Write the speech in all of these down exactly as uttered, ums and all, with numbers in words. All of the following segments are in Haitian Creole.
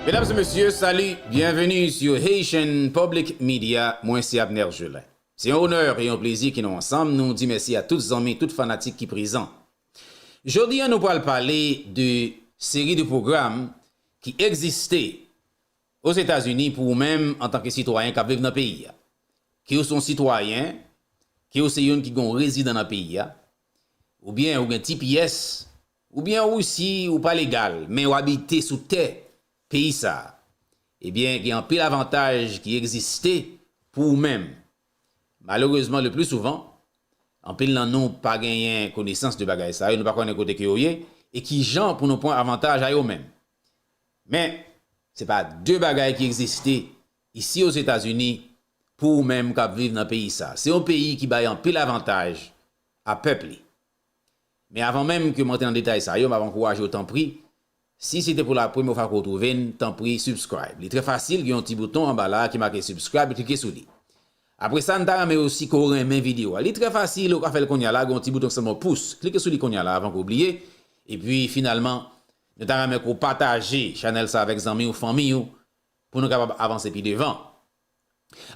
Mesdames et messieurs, salut, bienvenue sur Haitian Public Media. Mwen se Abner Gelin. Se yon onè e yon plezi ke nou ansanm. Nou di mèsi a tout zanmi, tout fanatik ki prezan. Jodi a, nou pral pale de seri de pwogram ki egziste Ozetazini pou ou menm antanke sitwayen k ap viv nan peyi a. Ke w se yon sitwayen, ke w se youn ki gen yon rezidan nan peyi a, oubyen ou gen T P S, oubyen ou isi ou pa legal, men w abite sou tè peyi sa a, ebyen, gen anpil avantaj ki egziste pou ou menm. Malerezman, le pli souvan, anpil nan nou pa genyen konesans de bagay sa yo, nou pa konnen kote ke yo ye, e ki jan pou nou pran avantaj a yo menm. Men, se pa de bagay ki egziste isi Ozetazini pou ou menm k ap viv nan peyi sa. Se yon peyi ki bay anpil avantaj a pèp li. Men avan menm ke m antre nan detay sa yo, m ap ankouraje w, tanpri, si se te pou la premyè fwa ke w twouve n, tanpri, subscribe. Li trè fasil, gen yon ti bouton anba la a ki make subscribe, klike sou li. Apre sa, n ta renmen osi ke w renmen videyo a. Li trè fasil, ou ka fè l kounye a la, gen yon ti bouton ki sanble yon pous. Klike sou li kounye a la avan ke w bliye. Epi, finalman, nou ta renmen ke w pataje chanèl sa avèk zanmi w, fanmi w, pou nou kapab avanse pi devan.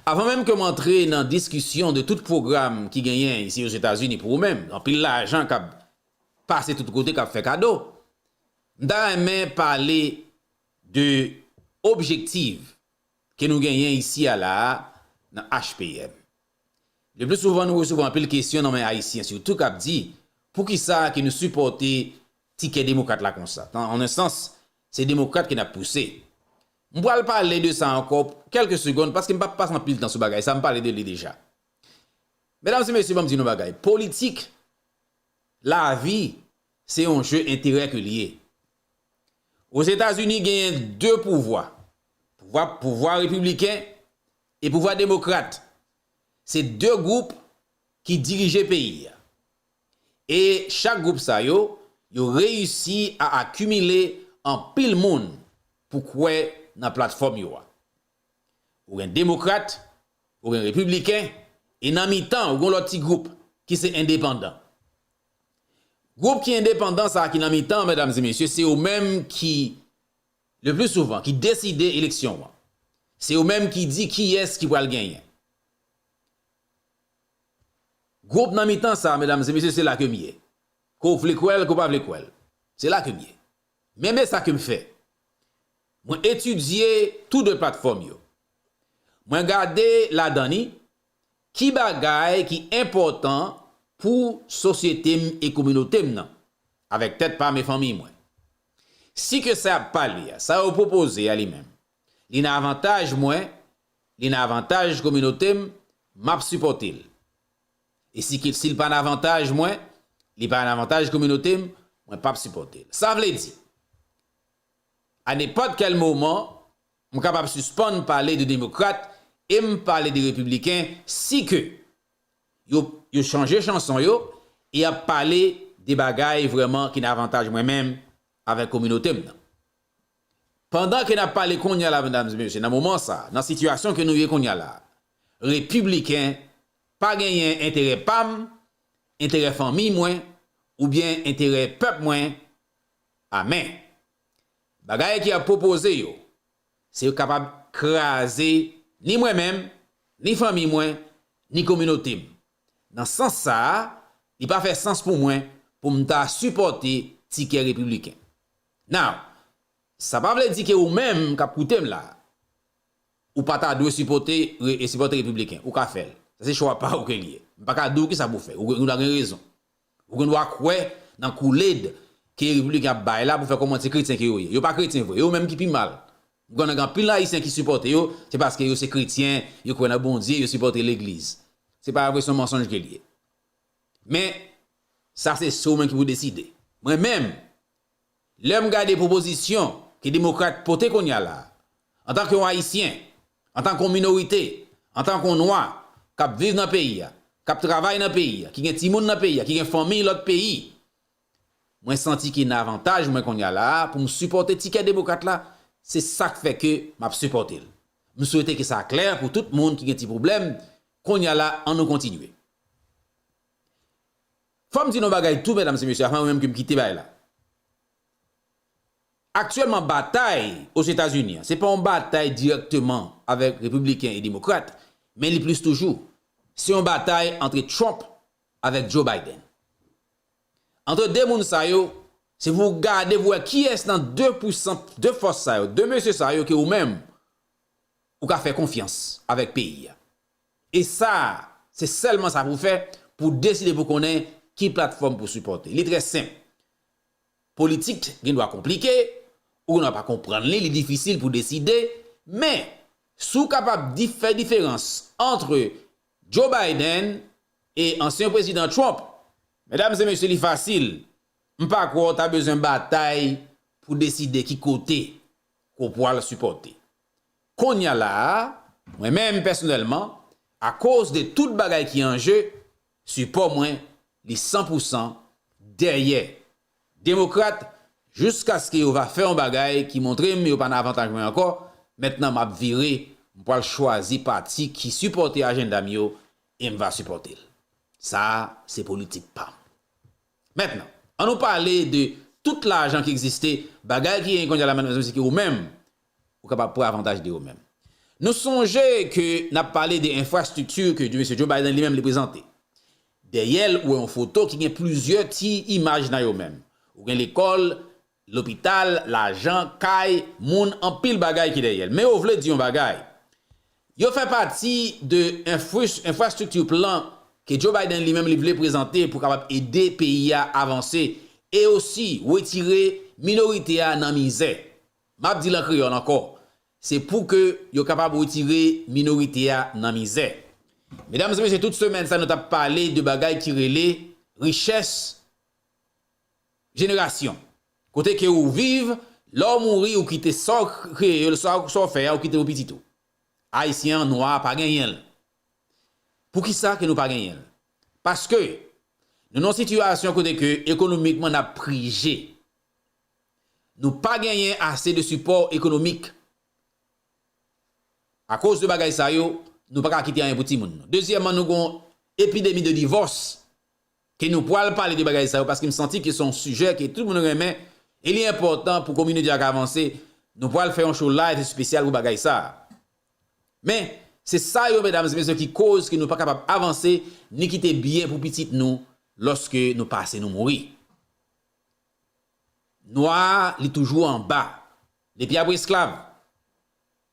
Avan menm ke m antre nan diskisyon de tout pwogram ki genyen isi Ozetazini pou ou menm, anpil lajan k ap pase tout kote k ap fè kado, m ta renmen pale de objektif ke nou genyen isi a la a nan H P M. Le pli souvan, nou resevwa anpil kesyon nan men Ayisyen, sitou k ap di, poukisa ke nou sipòte tikè demokrat la konsa? An, an un sans, se demokrat ke n ap pouse. M pral pale de sa ankò kèlke segonn, paske m p ap pase anpil tan sou bagay sa, m pale de li deja. Medam e mesye, ban m di nou bagay. Politik, lavi, se yon je enterè ke l ye. Ozetazini genyen de pouvwa. Pouvwa, pouvwa repibliken e pouvwa demokrat. Se de gwoup ki dirije peyi a. E chak gwoup sa yo, yo reyisi a akimile anpil moun pou kwè nan platfòm yo a. Ou gen demokrat, ou gen repibliken, e nan mitan, ou gen lòt ti gwoup ki se endepandan. Gwoup ki endepandan sa a ki nan mitan, medam e mesye, se yo menm ki, le pli souvan, ki deside eleksyon an. Se yo menm ki di kiyès ki pral genyen. Gwoup nan mitan sa a, medam e mesye, se la ke m ye. Ke w vle kwè l, ke w pa vle kwè l. Se la ke m ye. Men, men sa ke m fè. Mwen etidye tou de platfòm yo. Mwen gade ladan li ki bagay ki enpòtan pou sosyete m e kominote m nan, avèk tèt pa m e fanmi mwen. Si ke sa y ap pale a, sa yo pwopoze a li menm, li nan avantaj mwen, li nan avantaj kominote m, m ap sipòte l. E si ke, si l pa nan avantaj mwen, li pa nan avantaj kominote m, mwen p ap sipòte l. Sa vle di, a nenpòt kèl moman, m kapab sispann pale de demokrat e m pale de repibliken si ke yo, yo chanje chanson yo e y ap pale de bagay vrèman ki nan avantaj mwen menm avèk kominote m nan. Pandan ke n ap pale kounye a la, medam e mesye, nan moman sa, nan sitiyasyon ke nou ye kounye a la, repibliken pa genyen enterè pa m, enterè fanmi mwen, oubyen enterè pèp mwen, a men. Bagay ki ap pwopoze yo, se yo kapab kraze ni mwen menm, ni fanmi mwen, ni kominote m. Nan sans sa a, li pa fè sans pou mwen pou m ta sipòte tikè repibliken. Now, sa pa vle di ke ou menm k ap koute m la, ou pa ta dwe sipòte, re-, e sipòte repibliken. Ou ka fè l. Sa se chwa pa ou ke l ye. M pa ka di w kisa pou w fè. Ou, ou ta gen rezon. Ou gen dwa kwè nan koulèd ke repibliken ap bay la pou fè kòmantye kretyen ke yo ye. Yo pa kretyen vre. Yo menm ki pi mal. M konnen gen anpil Ayisyen ki sipòte yo, se paske yo se kretyen, yo kwè nan Bondye, yo sipòte legliz. Se pa vre, se yon mansonj ke l ye. Men, sa se, se ou menm ki pou deside. Mwen menm, lè m gade pwopozisyon ke demokrat pote kounye a la, antanke yon Ayisyen, antanke yon minorite, antanke yon nwa k ap viv nan peyi a, k ap travay nan peyi a, ki gen timoun nan peyi a, ki gen fanmi lòt peyi, mwen santi ke nan avantaj mwen kounye a la a pou m sipòte tikè demokrat la, se sa k fè ke m ap sipòte l. M swete ke sa klè pou tout moun ki gen ti pwoblèm kounye a la, ann nou kontinye. Fò m di nou bagay tou, medam e mesye, avan menm ke m kite bagay la. Aktyèlman, batay Ozetazini an, se pa yon batay dirèkteman avèk repibliken e demokrat, men li plis toujou, se yon batay antre Trump avèk Joe Biden. Antre de moun sa yo, se pou w gade pou w wè kiyès nan de pwisan, de fòs sa yo, de mesye sa yo ke ou menm, ou ka fè konfyans avèk peyi a. E sa, se sèlman sa pou w fè, pou w deside pou w konnen ki platfòm pou w sipòte. Li trè senp. Politik gen dwa konplike, ou gen dwa pa konprann li, li difisil pou w deside, men si w kapab di, fè diferans antre Joe Biden e ansyen prezidan Trump, medam e mesye, li fasil. M pa kwè w ta bezwen batay pou deside ki kote ke w pral sipòte. Kounye a la a, mwen menm pèsonèlman, akoz de tout bagay ki an je, sipò mwen, li san pou san dèyè demokrat, jiskaske yo va fè yon bagay ki montre m yo pa nan avantaj mwen ankò. Mentnan, m ap vire, m pral chwazi pati ki sipòte ajanda m yo e m va sipòte l. Sa a, se politik pa m. Mentnan, ann nou pale de tout lajan ki egziste, bagay ki genyen kounye a la, medam e mesye, ke ou menm, ou kapab pran avantaj de ou menm. Nou sonje ke n ap pale de enfrastrikti ke mesye Joe Biden li menm li prezante. Dèyè l, ou wè yon foto ki gen plizyè ti imaj nan yo menm. Ou gen lekòl, lopital, lajan, kay, moun, anpil bagay ki dèyè l. Men yo vle di yon bagay. Yo fè pati de enfris-, enfrastrikti plan ke Joe Biden li menm li vle prezante pou kapab ede peyi a avanse e osi retire minorite a nan mizè. M ap di l an kreyòl ankò, se pou ke yo kapab retire minorite a nan mizè. Medam e mesye, tout semèn sa nou t ap pale de bagay ki rele richès jenerasyon. Kote ke ou viv, lè w mouri, ou kite sa w kreye, sa w, sa w fè a, ou kite pou pitit ou. Ayisyen an, nwa a, pa genyen l. Poukisa ke nou pa genyen l? Paske nou nan yon sitiyasyon kote ke ekonomikman n ap prije. Nou pa genyen ase de sipò ekonomik. Akoz de bagay sa yo, nou pa ka kite anyen pou timoun nou. Dezyèmman, nou gon epidemi de divòs ke nou pral pale de bagay sa yo, paske m santi ke se yon sijè ke tout moun renmen e li enpòtan pou kominote a ka avanse. Nou pral fè yon show live espesyal pou bagay sa. Men, se sa yo, medam e mesye, ki koz ke nou pa kapab avanse ni kite byen pou pitit nou lòske nou pase nou mouri. Nwa a, li toujou anba. Depi apre esklav.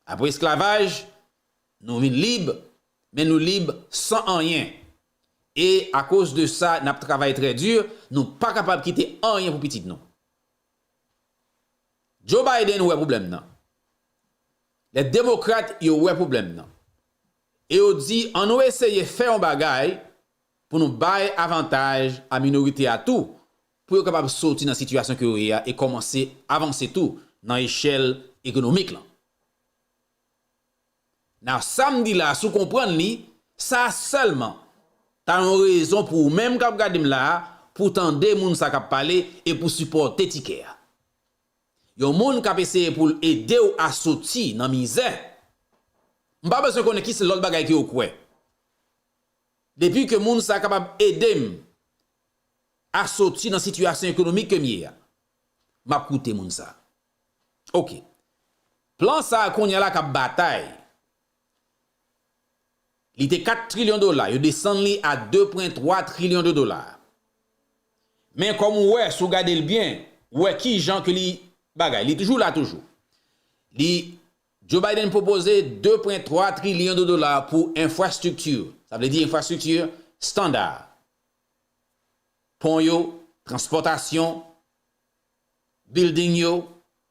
Apre esklavaj, nou vin lib, men nou lib san anyen. E akoz de sa, n ap travay trè di, nou pa kapab kite anyen pou pitit nou. Joe Biden wè pwoblèm nan. Lè demokrat yo wè pwoblèm nan. E yo di, ann nou eseye fè yon bagay pou nou bay avantaj a minorite a tou, pou yo kapab soti nan sitiyasyon ke yo ye a e kòmanse avanse tou nan echèl ekonomik lan. Nan sa m di la, si w konprann li, sa sèlman ta yon rezon pou ou menm k ap gade m la a, pou w tande moun sa k ap pale e pou w sipòte tikè a. Yon moun k ap eseye pou l ede w a soti nan mizè. M pa bezwen konnen ki se lòt bagay ke w kwè. Depi ke moun sa kapab ede m a soti nan sitiyasyon ekonomik ke m ye a, m ap koute moun sa. Oke. Plan sa a kounye a la k ap batay. Li te kat trilyon dola, yo desann li a de pwen twa trilyon de dola. Men kòm ou wè, si w gade l byen, ou wè ki jan ke li bagay. Li toujou la toujou. Li, Joe Biden pwopoze de pwen twa trilyon de dola pou enfrastrikti. Sa vle di enfrastrikti estanda. Pon yo, transpòtasyon, building yo,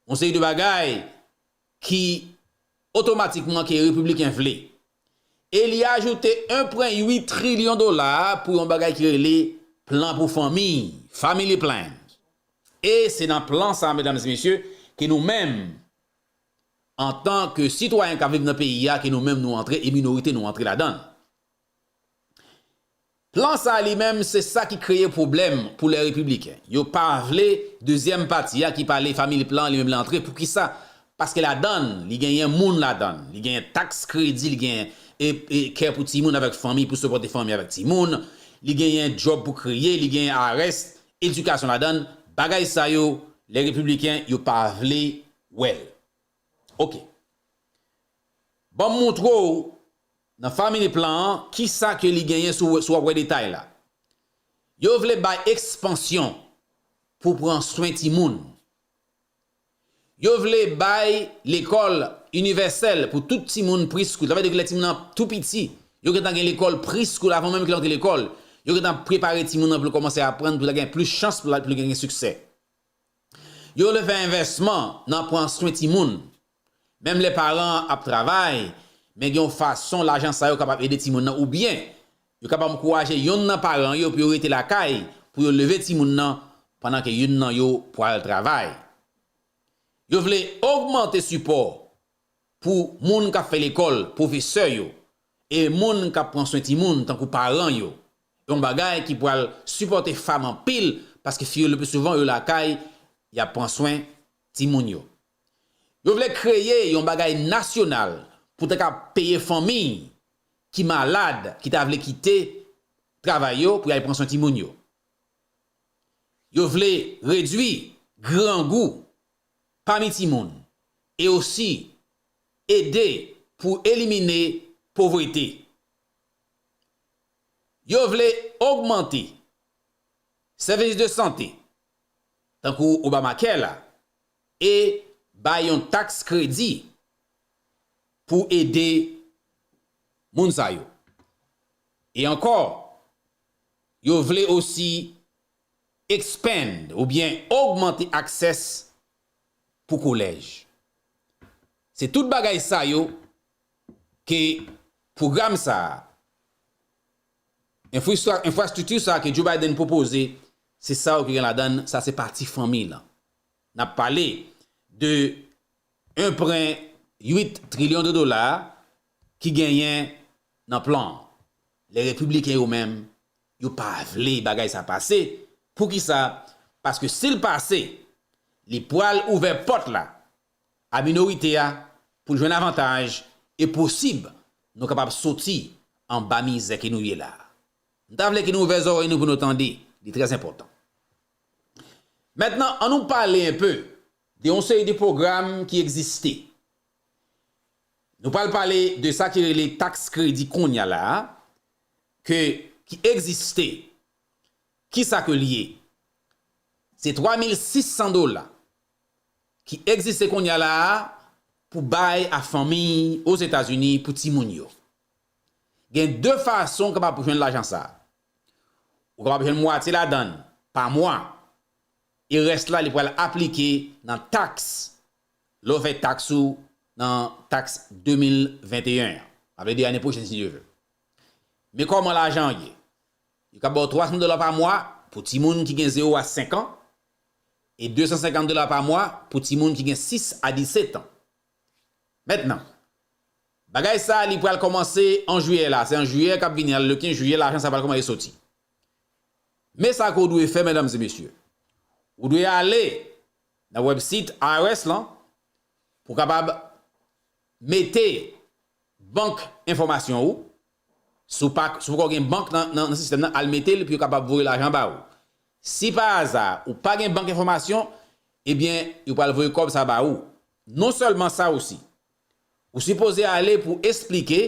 yon seri de bagay ki otomatikman ke repibliken vle. E li ajoute en pwen uit trilyon dola pou yon bagay ki rele plan pou fanmi, family plan. E se nan plan sa, medam e mesye, ke nou menm, antan ke sitwayen k ap viv nan peyi a, ke nou menm nou antre, e minorite nou antre ladan l. Plan sa a li menm, se sa ki kreye pwoblèm pou lè repibliken. Yo pa vle dezyèm pati a ki pale family plan, li menm li antre. Poukisa? Paske ladan l, li genyen moun ladan l. Li genyen taks kredi, li genyen e, e, kè pou timoun avèk fanmi, pou sipòte fanmi avèk timoun. Li genyen djòb pou kreye, li genyen arès, edikasyon ladan l. Bagay sa yo, lè repibliken yo pa vle wè l. Ok. Ban m montre w nan Family Plan an, kisa ke li genyen sou, sou w ap wè detay la. Yo vle bay ekspansyon pou pran swen timoun. Yo vle bay lekòl inivèsèl pou tout timoun preschool. Sa vle di ke lè timoun nan tou piti, yo gentan gen lekòl preschool avan menm ke l antre lekòl. Yo gentan prepare timoun nan pou l kòmanse aprann, pou l gen plis chans pou l, pou l gen siksè. Yo vle fè envèsman nan pran swen timoun. Menm lè paran an ap travay, men gen yon fason lajan sa yo kapab ede timoun nan, oubyen yo kapab ankouraje yonn nan paran yo pou yo rete lakay, pou yo leve timoun nan, pandan ke youn nan yo pral travay. Yo vle ogmante sipò pou moun k ap fè lekòl, pwofesè yo, e moun k ap pran swen timoun, tankou paran yo. Yon bagay ki pral sipòte fanm anpil, paske fi yo le pli souvan yo lakay, y ap pran swen timoun yo. Yo vle kreye yon bagay nasyonal pou ta ka peye fanmi ki malad, ki ta vle kite travay yo pou y al pran swen timoun yo. Yo vle redwi grangou pami timoun e osi ede pou elimine povrete. Yo vle ogmante sèvis de sante, tankou Obamacare la, e bay yon taks kredi pou ede moun sa yo. E ankò, yo vle osi expand oubyen ogmante access pou kolèj. Se tout bagay sa yo ke pwogram sa a, enfrastra-, enfrastrikti sa a ke Joe Biden pwopoze, se sa yo ki gen ladan l, sa se pati fanmi lan. N ap pale de en pwen uit trilyon de dola ki genyen nan plan an. Lè repibliken yo menm, yo pa vle bagay sa pase. Poukisa? Paske si l pase, li pral ouvè pòt la a minorite a pou l jwenn avantaj e posib nou kapab soti anba mizè ke nou ye la. M ta vle ke nou ouvè zòrèy nou pou nou tande, li trè enpòtan. Mentnan, an nou pale enpe de yon seri de pwogram ki egziste. Nou pral pale de sa ki rele taks kredi kounye a la a, ke, ki egziste. Kisa ke l ye? Se twa mil sis san dola ki egziste kounye a la a pou bay a fanmi Ozetazini pou timoun yo. Gen de fason w kapab jwenn lajan sa a. Ou kapab jwenn mwatye ladan l pa mwa, e rès la, li pral aplike nan taks, lè w fè taks ou nan taks de mil venteyen an. Sa vle di ane pwochèn, si Dye vle. Men kòman lajan an ye? Yo ka ba w twa san dola pa mwa pou timoun ki gen zewo a senk an, e de san senkant dola pa mwa pou timoun ki gen sis a disèt an. Mentnan, bagay sa a, li pral kòmanse an jiyè la. Se an jiyè k ap vini la, le kenz jiyè, lajan sa a pral kòmanse soti. Men sa ke w dwe fè, medam e mesye. Ou dwe ale nan wèbsit I R S lan pou w kapab mete bank enfòmasyon ou. Si w pa, si w poko gen bank nan, nan, nan sistèm nan, al mete l pou yo kapab voye lajan ba ou. Si pa aza ou pa gen bank enfòmasyon, ebyen, yo pral voye kòb sa ba ou. Non sèlman sa osi, ou sipoze ale pou esplike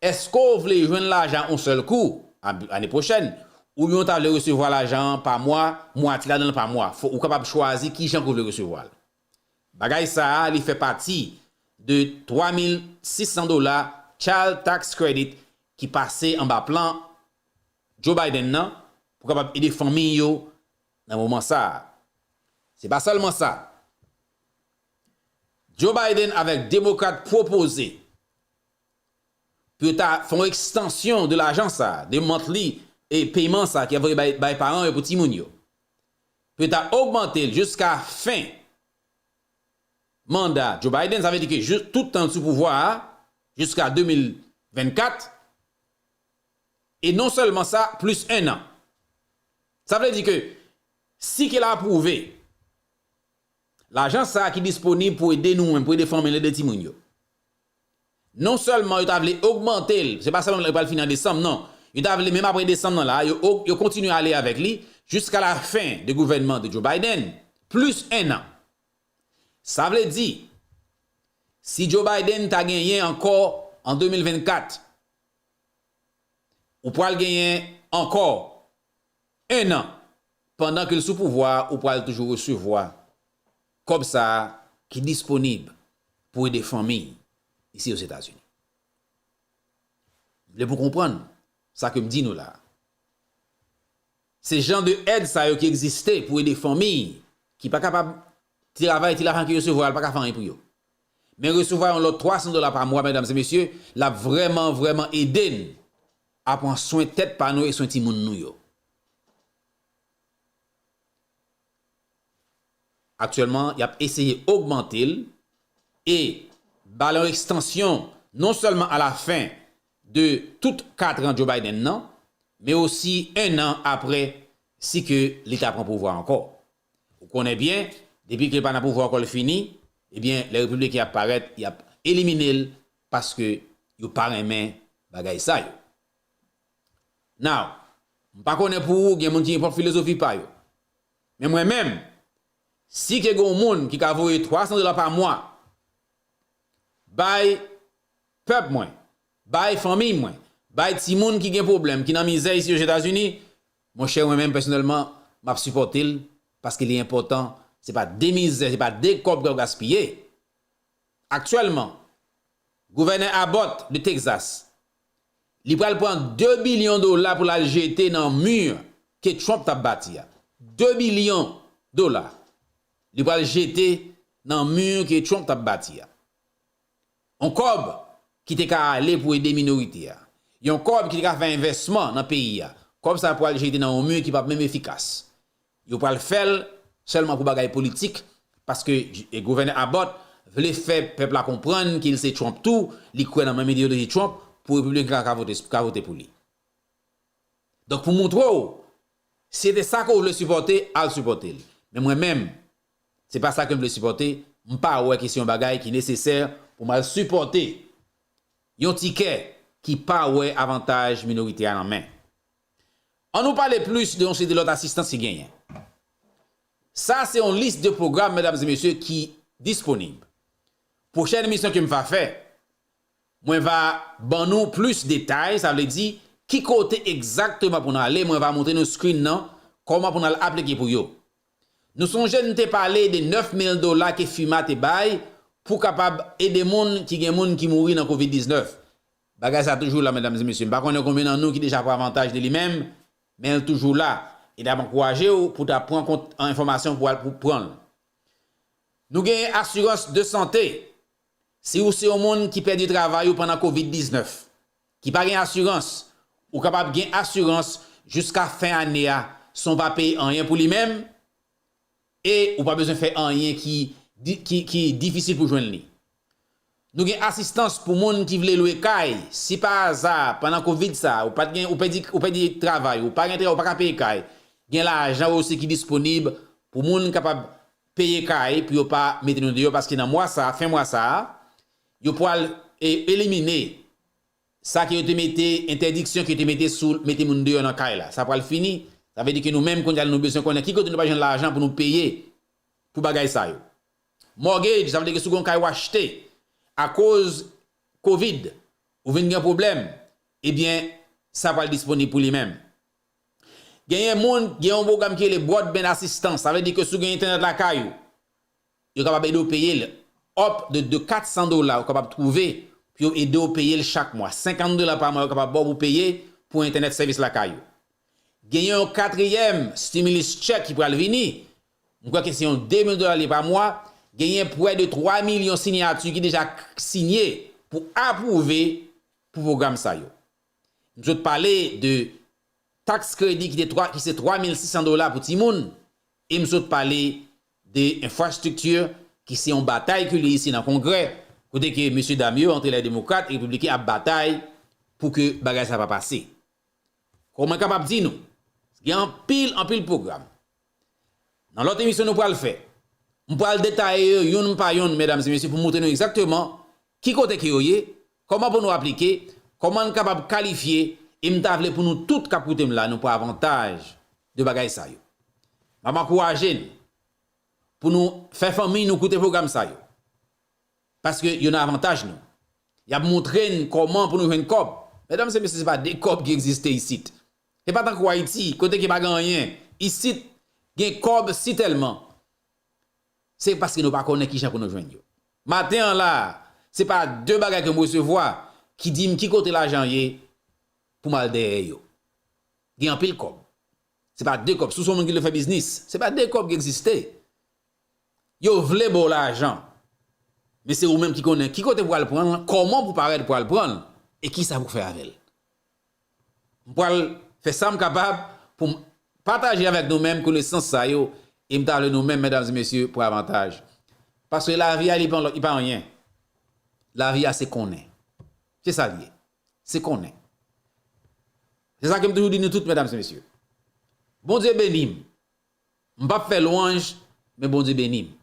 èske w vle jwenn lajan yon sèl kou a-, ane pwochèn, oubyen w ta vle resevwa lajan an pa mwa, mwatye ladan l pa mwa. Fò ou kapab chwazi kijan ke w vle resevwa l. Bagay sa a, li fè pati de twa mil sis san dola Child Tax Credit ki pase anba plan Joe Biden nan pou kapab ede fanmi yo nan moman sa a. Se pa sèlman sa. Joe Biden avèk Demokrat pwopoze pou yo ta fè yon ekstansyon de lajan sa, de monthly e peyman sa ki ap voye bay, bay paran yo pou timoun yo. Pou yo ta ogmante l jiska fen manda Joe Biden, sa vle di ke jis tout tan l sou pouvwa a, jiska de mil vennkat, e non sèlman sa, plis en an. Sa vle di ke si ke l apwouve, lajan sa a ki disponib pou ede nou menm, pou ede fanmi, ede timoun yo. Non sèlman yo ta vle ogmante l, se pa sèlman yo pral fini an desanm, non. Yo ta vle, menm apre desanm nan la, yo, yo kontinye ale avèk li jiska la fen de gouvènman de Joe Biden. plis en an. Sa vle di, si Joe Biden ta genyen ankò an de mil vennkat, ou pral genyen ankò en an pandan ke l sou pouvwa a, ou pral toujou resevwa kòb sa a ki disponib pou ede fanmi isi Ozetazini. M vle pou konprann sa ke m di nou la a. Se jan de èd sa yo ki egziste pou ede fanmi ki pa kapab travay, ti lajan ke yo resevwa a, l pa ka fè anyen pou yo. Men resevwa yon lòt twa san dola pa mwa, medam e mesye, l ap vrèman, vrèman ede n a pran swen tèt pa nou e swen timoun nou yo. Aktyèlman, y ap eseye ogmante l e ba l yon ekstansyon non sèlman a la fen de tout kat an Joe Biden nan, men osi en an apre si ke li ta pran pouvwa ankò. Ou konnen byen, depi ke l pa nan pouvwa ankò, l fini, ebyen, lè repibliken ap parèt, y ap elimine l paske yo pa renmen bagay sa yo. Now, m pa konnen pou ou, gen moun ki gen pwòp filozofi pa yo. Men mwen menm, si ke gen yon moun ki ka voye twa san dola pa mwa bay pèp mwen, bay fanmi mwen, bay timoun ki gen pwoblèm, ki nan mizè isi Ozetazini, monchè, mwen menm pèsonèlman, m ap sipòte l paske li enpòtan. Se pa de mizè, se pa de kòb k ap gaspiye. Aktyèlman, gouvènè Abbott de Texas, li pral pran de bilyon dola pou l al jete nan mi ke Trump t ap bati a. De bilyon dola. Li pral jete nan mi ke Trump t ap bati a. Yon kòb ki te ka ale pou ede minorite a. Yon kòb ki te ka fè envèsman nan peyi a. Kòb sa a pral jete nan yon mi ki p ap menm efikas. Yo pral fè l sèlman pou bagay politik, paske j-, e gouvènè Abbott vle fè pèp la konprann ke l se Trump tou, li kwè nan menm ideyoloji Trump, pou repibliken ka, ka vote, ka vote pou li. Donk, pou montre w, si se te sa ke w vle sipòte, al sipòte l. Men mwen menm, se pa sa ke m vle sipòte, m pa wè ke se yon bagay ki nesesè pou m al sipòte yon tikè ki pa wè avantaj minorite a nan men. Ann nou pale plis de yon seri de lòt asistans ki genyen. Sa se yon lis de pwogram, medam e mesye, ki disponib. Pwochèn emisyon ke m va fè, mwen va ban nou plis detay, sa vle di, ki kote egzakteman pou n ale, mwen va montre nou screen nan, kòman pou n al aplike pou yo. Nou sonje n te pale de nèf mil dola ke FEMA te bay pou kapab ede moun ki gen moun ki mouri nan kovid diznèf. Bagay sa toujou la, medam e mesye. M pa konnen konbyen nan nou ki deja pran avantaj de li menm, men l toujou la. E n ap ankouraje w pou ta pran kont, enfòmasyon pou al pou pran l. Nou genyen asirans de sante. Si ou se yon moun ki pèdi travay ou pandan kovid diznèf, ki pa gen asirans, ou kapab gen asirans jiska fen ane a san w pa peye anyen pou li menm, e ou pa bezwen fè anyen ki di-, ki, ki difisil pou jwenn li. Nou gen asistans pou moun ki vle lwe kay. Si pa aza, pandan kovid sa, ou pa t gen, ou pèdi, ou pèdi travay, ou pa gen travay, ou pa ka peye kay, gen lajan osi ki disponib pou moun kapab peye kay pou yo pa mete nou deyò, paske nan mwa sa, fen mwa sa, yo pral, e, elimine sa ke yo te mete, entèdiksyon ke yo te mete sou mete moun deyò nan kay la. Sa pral fini. Sa vle di ke nou menm, kounye a, nou bezwen konnen ki kote nou pral jwenn lajan pou nou peye pou bagay sa yo. Mortgage, sa vle di ke si w gen yon kay w achte akoz kovid, ou vin gen pwoblèm, ebyen, sa pral disponib pou li menm. Genyen moun, gen yon pwogram ki rele Broadband Assistance. Sa vle di ke si w gen entènèt lakay ou, yo kapab ede w peye l. Up de, de kat san dola, ou kapab twouve pou yo ede w peye l chak mwa. Senkant dola pa mwa, yo kapab ba w pou peye pou entènèt sèvis lakay ou. Genyen yon katriyèm stimulus check ki pral vini. M kwè ke se yon de mil dola li ye pa mwa. Genyen prè de twa milyon siyati ki deja k-, sinye pou apwouve pou pwogram sa yo. M sot pale de tax credit ki te twa, ki se twa mil sis san dola pou timoun, e m sot pale de enfrastrikti ki se yon batay ke li isi nan Kongrè, kote ke mesye dam yo, ant lè demokrat e repibliken, ap batay pou ke bagay sa pa pase. Kòman m kapab di nou, gen anpil, anpil pwogram. Nan lòt emisyon nou pral fè, m pral detaye yo youn pa youn, medam e mesye, pou montre nou egzakteman ki kote ke yo ye, kòman pou nou aplike, kòman n kapab kalifye, e m ta vle pou nou tout k ap koute m la, nou pran avantaj de bagay sa yo. M ap ankouraje n pou nou fè fanmiy nou koute pwogram sa yo. Paske yo nan avantaj nou. Y ap montre n kòman pou nou jwenn kòb. Medam e mesye, se pa de kòb ki egziste isit. Se pa tankou Ayiti, kote ki pa gen anyen. Isit, gen kòb sitèlman. Se paske nou pa konnen kijan pou nou jwenn yo. Maten an la, se pa de bagay ke m resevwa ki di m ki kote lajan ye pou m al dèyè yo. Gen anpil kòb. Se pa de kòb. Si w se yon moun ki vle fè biznis, se pa de kòb ki egziste. Yo vle ba w lajan. Men se ou menm ki konnen ki kote pou al pran l, kòman pou parèt pou al pran l, e kisa pou fè avè l. M pral fè sa m kapab pou m pataje avèk nou menm konesans sa yo, e m ta vle nou menm, medam e mesye, pran avantaj. Paske lavi a, li pa, li pa anyen. Lavi a, se konnen. Se sa l ye. Se konnen. Se sa ke m toujou di nou tout, medam e mesye. Bondye beni m. M p ap fè lwanj, men Bondye beni m.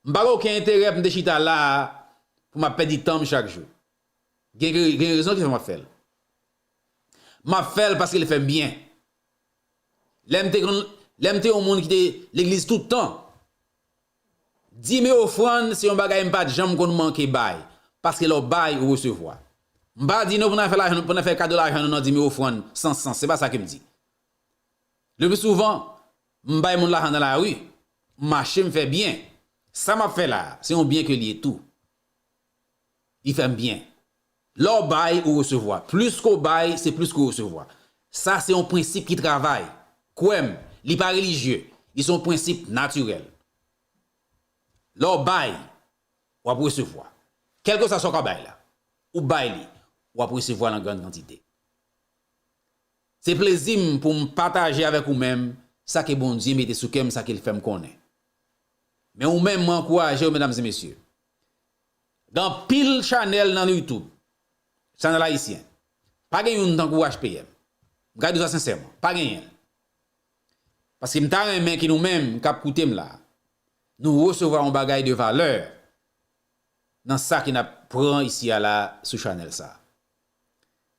M pa gen okenn enterè pou m te chita la a, pou m ap pèdi tan m chak jou. Gen, gen rezon ki fè m ap fè l. M ap fè l paske l fè m byen. Lè m te konn, lè m te yon moun ki te legliz tout tan, dim e ofrann se yon bagay m pa t janm konn manke bay, paske lè w bay, ou resevwa. M pa di nou pou n al fè lajan, pou n al fè kado lajan nou nan dim e ofrann san sans, se pa sa ke m di. Le pli souvan, m bay moun lajan nan lari, m mache, m fè byen. Sa m ap fè la a, se yon byen ke l ye tou. Li fè m byen. Lè w bay, ou resevwa. Plis ke w bay, se plis ke w resevwa. Sa se yon prensip ki travay. Kwè m, li pa relijye. Li se yon prensip natirèl. Lè w bay, w ap resevwa. Kèlkeswa sa w ka bay la, ou bay li, w ap resevwa l an grann kantite. Se plezi m pou m pataje avèk ou menm sa ke Bondye mete sou kè m, sa ke l fè m konnen. Men ou menm, mwen ankouraje w, medam e mesye. Gen anpil chanèl nan YouTube, chanèl ayisyen. Pa gen youn tankou H P M. M ka di w sa sensèman, pa genyen l. Paske m ta renmen ke nou menm k ap koute m la, nou resevwa yon bagay de valè nan sa ke n ap pran isi a la sou chanèl sa.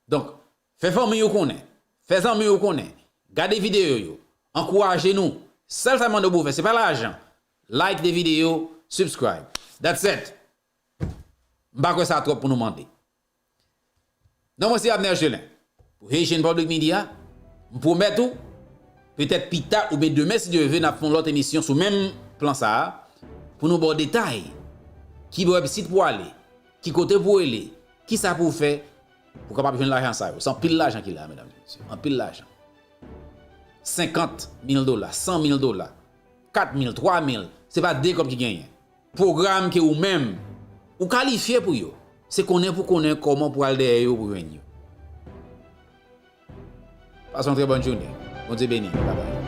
Donk, fè fanmi w konnen, fè zanmi w konnen, gade videyo yo, ankouraje nou. Sèl sa m mande w pou w fè, se pa lajan. Like de videyo, subscribe. That's it. M pa kwè sa twòp pou nou mande. Non, mwen se Abner Gelin pou Haitian Public Media. M pwomèt ou, petèt pita oubyen demen, si Dye vle, n ap fè yon lòt emisyon sou menm plan sa a, pou nou ba w detay, ki website pou w ale, ki kote pou w rele, kisa pou w fè pou w kapab jwenn lajan sa yo. Se anpil lajan ki la, medam e mesye. Anpil lajan. Senkant mil dola, san mil dola, kat mil, twa mil, se pa de kòb ki genyen. Pwogram ke ou menm, ou kalifye pou yo. Se konnen pou konnen kòman pou al dèyè yo pou jwenn yo. Pase yon trè bòn jounen. Bondye beni. Babay.